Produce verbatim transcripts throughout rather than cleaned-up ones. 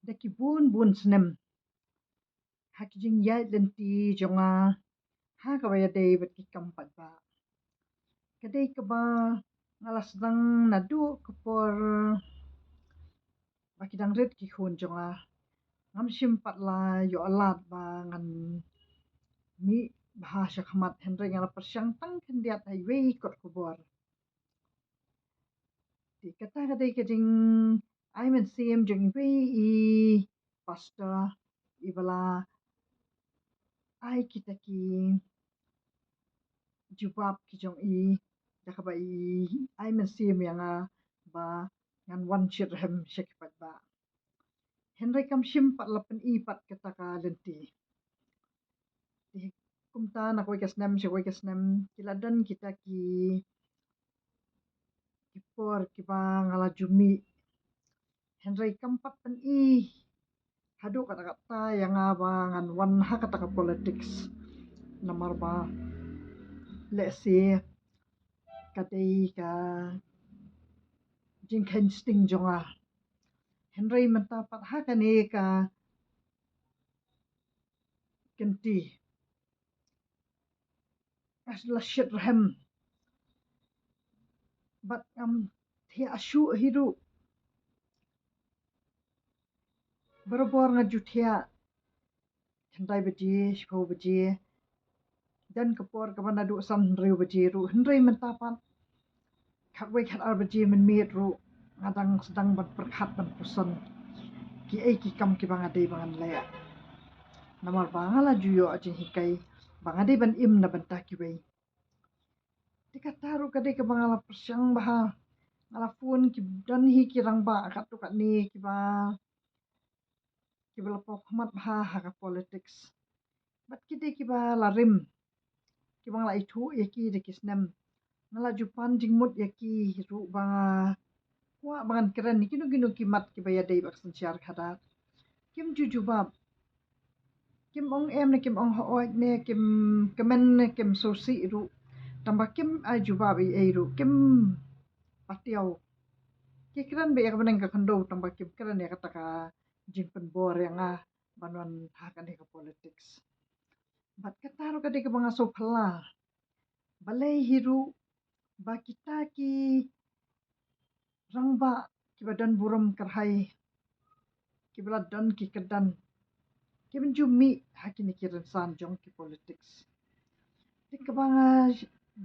da ki bun bun snem ha ki jingïaid lynti jong nga ha kaba ïadei bad ki kam paidbah. Ka dei kaba nga la sdang naduh ka por ba ki dang rit ki khun jong nga. Ngam shym pat la ïoh lad ba ngan mih bha sha khmat, hynrei nga la pyrshang tang khyndiat ha iwei i kot khubor. Te kata ka dei ka jingai mynsiem jong iwei i pastor iba la ai kita ki jubab ki jong i, da kaba i ai mynsiem ïa nga ba ngan wan shitrhem sha ki paidbah. Hynrei kam shym pat la pyni pat kata ka lynti. Te kumta na kawei ka snem sha kawei ka snem ki la don kita ki ki por kiba nga la ju mih. Hynrei kam pat pyni haduh katta katta ïa nga ba ngan wan ha kata ka politics. Namar ba lehse ka dei ka jingkheiñ sting jong nga. Hynrei mynta pat ha kane ka kynti nga la shitrhem bad ngam thiah shuh hi ruh. Barabor nga ju thiah khyndai baje, shiphew baje, don ka por kaba naduh san hynriew baje ruh, hynrei mynta pat khatwei khatar baje mynmiet ruh nga dang sdang ban pyrkhat ban pyrshang kiei ki kam kiba nga dei ba ngan leh. Namar ba nga la ju ïoh jinghikai ba nga dei ban im na bynta kiwei. Te kata ruh ka dei kaba nga la pyrshang bha. Nga la phone, ki don hi ki rangbah katto katne kiba kiba la pop khmat bha ha ka politics. Bad ki dei kiba la rim, kiba nga la ithuh ïa ki da ki snem. Nga la ju pan jingmut ïa ki ruh ba nga kwah ba ngan kren ïa kino kino ki mat kiba ïadei bad ka synshar khadar. Kim ju jubab. Kim ong em ne kim ong hooid ne kim kmen ne kim sngewsih ruh. Tang ba kim ai jubab ei ei ruh, kim patiaw. Ki kren beit ïa ka bneng ka khyndew tang ba kim kren ïa kata ka jingpynbor ïa nga ban wan ha kane ka politics. Bad kata ruh ka dei kaba nga sngewphylla. Balei hi ruh ba kita ki rangbah kiba don burom kyrhai, kiba la don ki kyrdan, kiba ju mih ha kine ki rynsan jong ki politics. Te kaba nga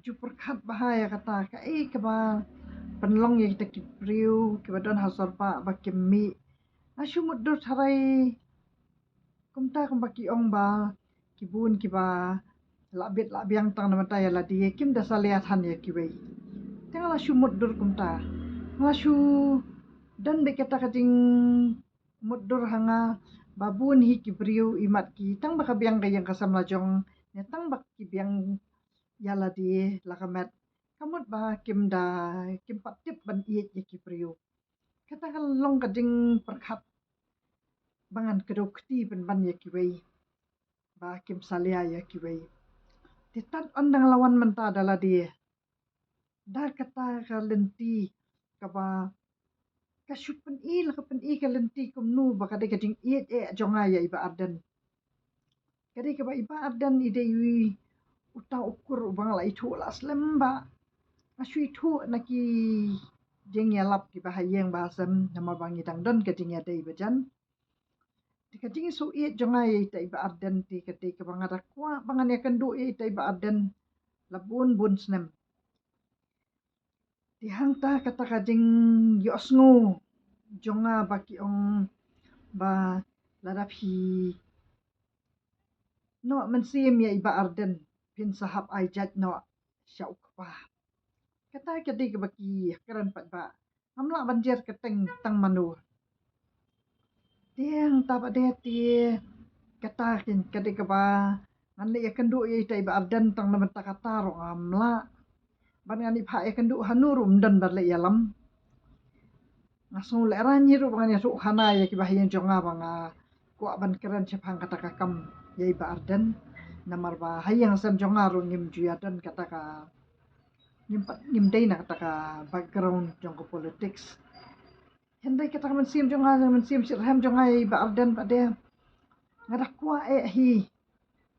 ju pyrkhat bha ïa kata, kaei kaba pynlong ïa kita ki briew kiba don ha sor bah ba kim mih. Nga shu mutdur tharai kumta kumba ki ong ba ki bun kiba lah bit lah biang tang na bynta ïa lade, kim da salia than ïa kiwei. Te nga la shu mutdur kumta. Nga la shu don beit kata ka jingmutdur ha nga ba bun hi ki briew i mat ki tang ba ka biang ka ïing ka sem la jong, ne tang ba ki biang ïa lade la ka met, ka mut ba kim da, kim pat tip ban ïeit ïa ki briew. Kata ka long ka jingpyrkhat ba ngan kdew kti pynban ïa kiwei, ba kim salia ïa kiwei. Te tad ynda nga la wan mynta da lade, da kata ka lynti kaba ka shu pyni, la ka pyni ka lynti kumno ba ka dei ka jingïeit eh jong nga ïa i Bah Ardent. Ka dei kaba i Bah Ardent i dei uta u kur uba nga la ithuh la slem bha. Nga shu ithuh na ki jingïalap kiba ha ïing ba ha sem, namar ba ngi dang don ka jingïadei ba jan. Te ka jingsngewsih jong nga ïa ita i Bah Ardent te ka dei kaba nga da kwah ba ngan ïakynduh ïa ita i Bah Ardent la bun bun snem. Te hangta kata ka jingïohsngew jong nga ba ki ong ba lada phi noh mynsiem ïa i Bah Ardent, phin sa hap ai jait noh sha u kpa. Kata ka dei kaba ki kren pat ba ngam lah ban jer kyrteng tang mano. Te hangta pat de te kata ka dei kaba ngan leit ïakynduh ïa ita i Bah Ardent tang na bynta kata ruh ngam lah. Ban ngan ïa phah ïakynduh hano ruh ym don ba leh ïalam. Nga sngew lehraiñ hi ruh ba ngan ïathuh khana ïa kiba ha ïing jong nga ba nga kwah ban kren shaphang kata ka kam ïa i Bah Ardent. Namar ba ha ïing ha sem jong nga ruh ngim ju ïadon kata ka, ngim pat, ngim dei na kata ka background jong ka politics. Hynrei kata ka mynsiem jong nga, mynsiem shitrhem jong nga ïa i Bah Ardent pat de, nga da kwah eh hi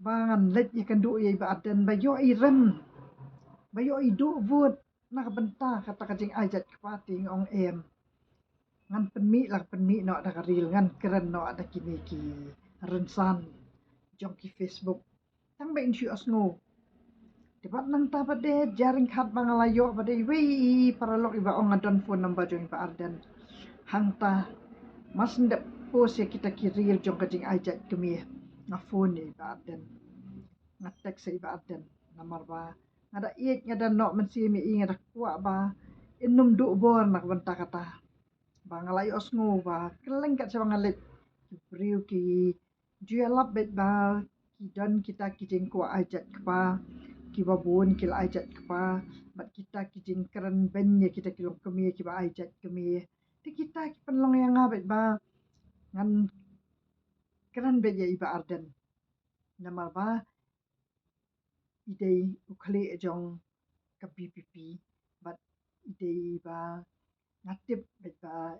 ba ngan leit ïakynduh ïa i Bah Ardent ba ïoh i rem, ba ïoh i duh vote na ka bynta kata ka jingai jait kpa. Te nga ong em, ngan pynmih la ka pynmih noh da ka reel, ngan kren noh da kine ki rynsan jong ki Facebook. Tang ba in shu ïohsngew. Te bad nangta pat de, jia ryngkat ba nga la ïoh pat de iwei i paralok iba ong nga don phone number jong i Bah Ardent. Hangta, mar shu dep post ïa kita ki reel jong ka jingai jait kmie, nga phone ïa i Bah Ardent, nga text ïa i Bah Ardent. Namar ba nga da ïeit, nga da noh mynsiem ïa i, nga da kwah ba in nym duh bor na ka bynta kata. Ba nga la ïohsngew ba kylleng kat shaba nga leit, ki briew ki ju ïalap beit ba ki don kita ki jingkwah ai jait kpa, kiba bun ki la ai jait kpa, bad kita ki jingkren beiñ ïa kita ki longkmie kiba ai jait kmie. Te kita ki pynlong ïa nga beit ba ngan kren beit ïa i Bah Ardent. Namar ba i dei u khlieh jong ka VPP, bad i dei ba nga tip beit ba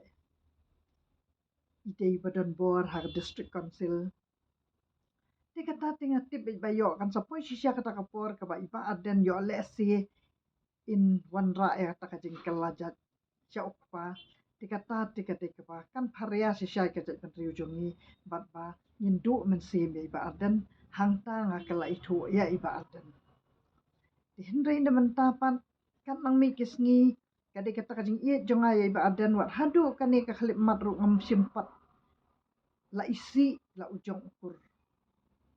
i dei ba don bor ha ka District Council. Te kata te nga tip beit ba ïoh kan sa poi shisha kata ka por kaba i Bah Ardent ïoh lehse in wanrah ïa kata ka jingkylla jait sha u kpa. Te kata te ka dei kaba kan pharia shisha ïa ka jaitbynriew jong ngi, bad ba ngin duh mynsiem ïa i Bah Ardent. Hangta nga kylla ithuh ïa i Bah Ardent. Te hynrei na mynta pat, kat nang mih ki sngi, ka dei kata ka jingïeit jong nga ïa i Bah Ardent, wat haduh kane ka khyllipmat ruh ngam shym pat la isih la u jong u kur,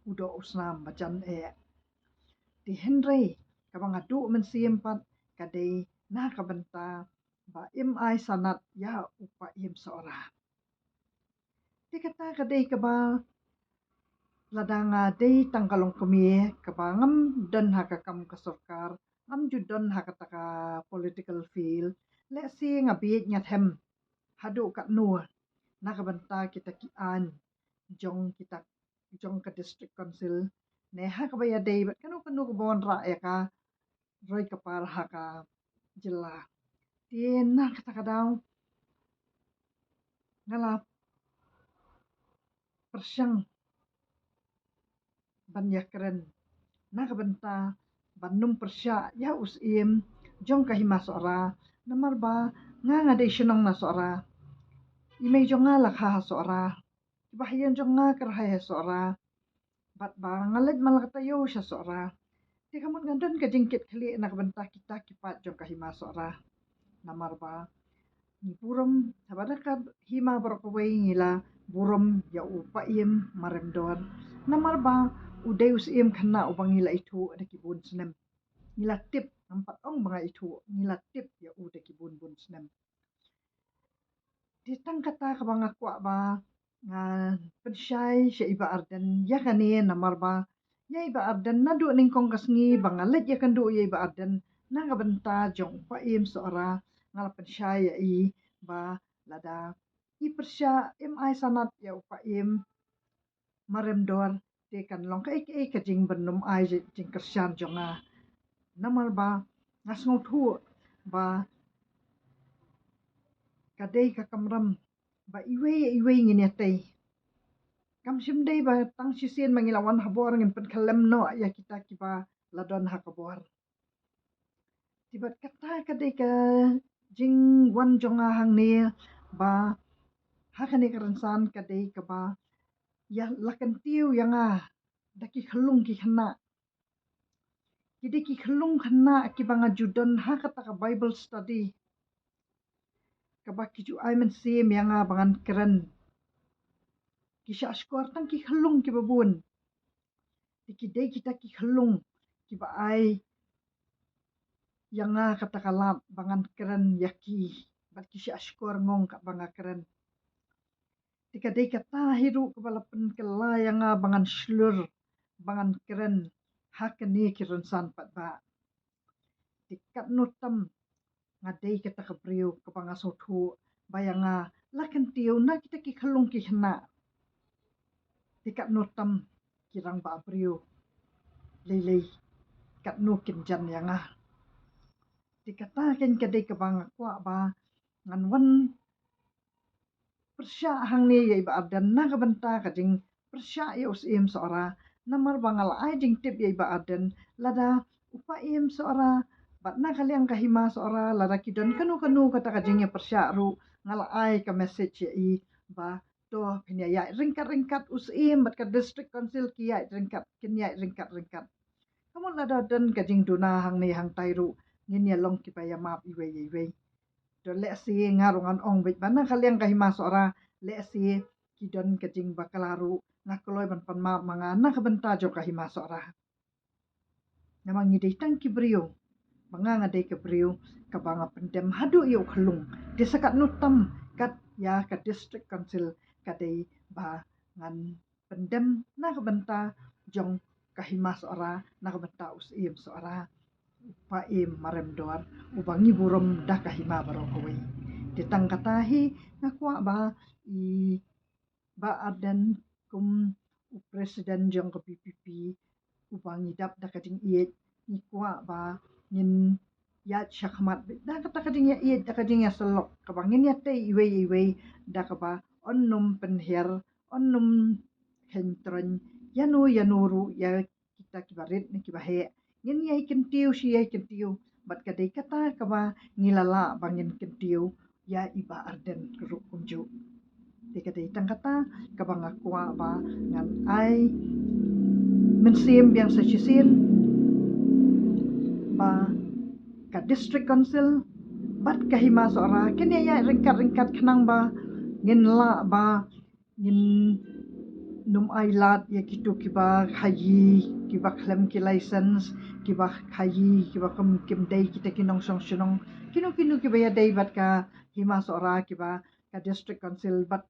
u doh u snam ba jan eh. Te hynrei kaba nga duh mynsiem pat ka dei na ka bynta ba im ai sanad ïa u Paiem Sohra. Te kata ka dei kaba lada nga dei tang ka longkmie kaba ngam don ha ka kam ka sorkar, ngam ju don ha kata ka political field, lehse nga bieit nga them haduh katno na ka bynta kita ki aiñ jong kita, jong ka District Council, ne ha kaba ïadei bad kano kano kaba wanrah ïa ka roi ka par ha ka jylla. Te na kata ka daw nga la pyrshang ban ïakren na ka bynta ban nym pyrshah ïa u Syiem jong ka Hima Sohra, namar ba nga nga dei shnong na Sohra. I mei jong nga la kha ha Sohra, kiba ha ïing jong nga kyrhai ha Sohra, bad ba nga leit man la ka taïew sha Sohra. Te ka mut nga don ka jingkit khlieh na ka bynta kita ki paid jong ka Hima Sohra. Namar ba ngi burom, haba da ka hima baroh kawei ngi la burom ïa u Paiem Maremdor. Namar ba u dei u Syiem khynnah uba ngi la ithuh da ki bun snem. Ngi la tip, ngam pat ong ba nga ithuh, ngi la tip ïa u da ki bun bun snem. Te tang kata kaba nga kwah ba nga pynshai sha i Bah Ardent ïa kane, namar ba ïa i Bah Ardent naduh nyngkong ka sngi ba nga leit ïakynduh ïa i Bah Ardent na ka bynta jong u Paiem Sohra, nga la pynshai ïa i ba lada i pyrshah im ai sanad ïa u Paiem Maremdor, te kan long kaei kaei ka jingbynnum ai jingkyrshan jong nga. Namar ba nga sngewthuh ba ka dei ka kamram ba iwei iwei ngin ïatei. Kam shym dei ba tang shisien ba ngi la wan ha bor ngin pynkhlem noh ïa kita kiba la don ha ka bor. Te bad kata ka dei ka jingwan jong nga hangne ba ha kane ka rynsan ka dei kaba ïa la kyntiew ïa nga da ki khyllung ki khynnah. Ki dei ki khyllung khynnah kiba nga ju don ha kata ka Bible study, kaba ki ju ai mynsiem ïa nga ba ngan kren. Ki shah shkor tang ki khyllung kiba bun. Te ki dei kita ki khyllung kiba ai ïa nga kata ka lad ba ngan kren ïa ki, bad ki shah shkor ngong katba nga kren. Te ka dei kata hi ruh kaba la pynkylla ïa nga ba ngan shlur, ba ngan kren ha kane ki rynsan pat ba. Te katno tam nga dei kata ka briew kaba nga sngewthuh ba ïa nga la kyntiew na kita ki khyllung ki khynnah. Te katno tam ki rangbah briew lei lei, katno kin jan ïa nga. Te kata kein ka dei kaba nga kwah ba ngan wan pyrshah hangne ïa i Bah Ardent na ka bynta ka jingpyrshah ïa u Syiem Sohra. Namar ba nga la ai jingtip ïa i Bah Ardent lada u Paiem Sohra bad na ka liang ka Hima Sohra, lada ki don kano kano kata ka jingïapyrshah ruh, nga la ai ka message ïa i ba to phin ïa ïaid ryngkat ryngkat, u Syiem bad ka District Council ki ïaid ryngkat, kin ïaid ryngkat ryngkat. Ka mut lada don ka jingduna hangne hangtai ruh, ngin ïa long kiba ïa map iwei ïa iwei. To lehse nga ruh ngan ong beit ba na ka liang ka Hima Sohra, lehse ki don ka jingbakla ruh, nga kloi ban pan map ma nga na ka bynta jong ka Hima Sohra. Namar ngi dei tang ki briew, ba nga nga dei ka briew kaba nga pyndem haduh ïa u khyllung. Te sa katno tam kat ïa ka District Council ka dei ba ngan pyndem na ka bynta jong ka Hima Sohra, na ka bynta u Syiem Sohra, u Paiem Marem Dor, uba ngi burom da ka hima baroh kawei. Te tang kata hi nga kwah ba i Bah Ardent kum u president jong ka VPP, uba ngi dap da ka jingïeit, ngi kwah ba ngin ïaid shakhmat beit da kata ka jingïeit, da ka jingïasyllok, kaba ngin ïatei iwei iwei da kaba yn nym pynhiar, yn nym khein troiñ ïano ïano ruh ïa kita kiba rit ne kiba heh. Ngin ïai kyntiew shi ïai kyntiew, bad ka dei kata kaba ngi la lah ba ngin kyntiew ïa i Bah Ardent ruh kumjuh. Te ka dei tang kata kaba nga kwah ba ngan ai mynsiem biang sa shisien ba ka District Council bad ka Hima Sohra kin ïa ïaid ryngkat ryngkat khnang ba ngin lah ba ngin nym ai lad ïa kito kiba khaïi, kiba khlem ki license, kiba khaïi, kiba kum kim dei kita ki nongshong shnong. Kino kino kiba ïadei bad ka Hima Sohra, kiba ka District Council bad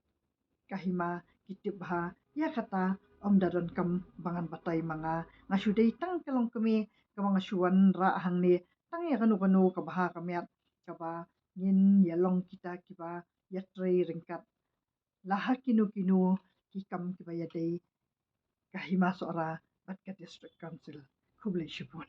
ka Hima ki tip bha ïa kata. Ym da donkam ba ngan batai ma nga, nga shu dei tang ka longkmie kaba nga shu wanrah hangne tang ïa kano kano ka bha ka miat, kaba ngin ïa long kita kiba ïatrei ryngkat la ha kino kino ki kam kiba ïadei ka Hima Sohra bad ka District Council. Khublei shibun.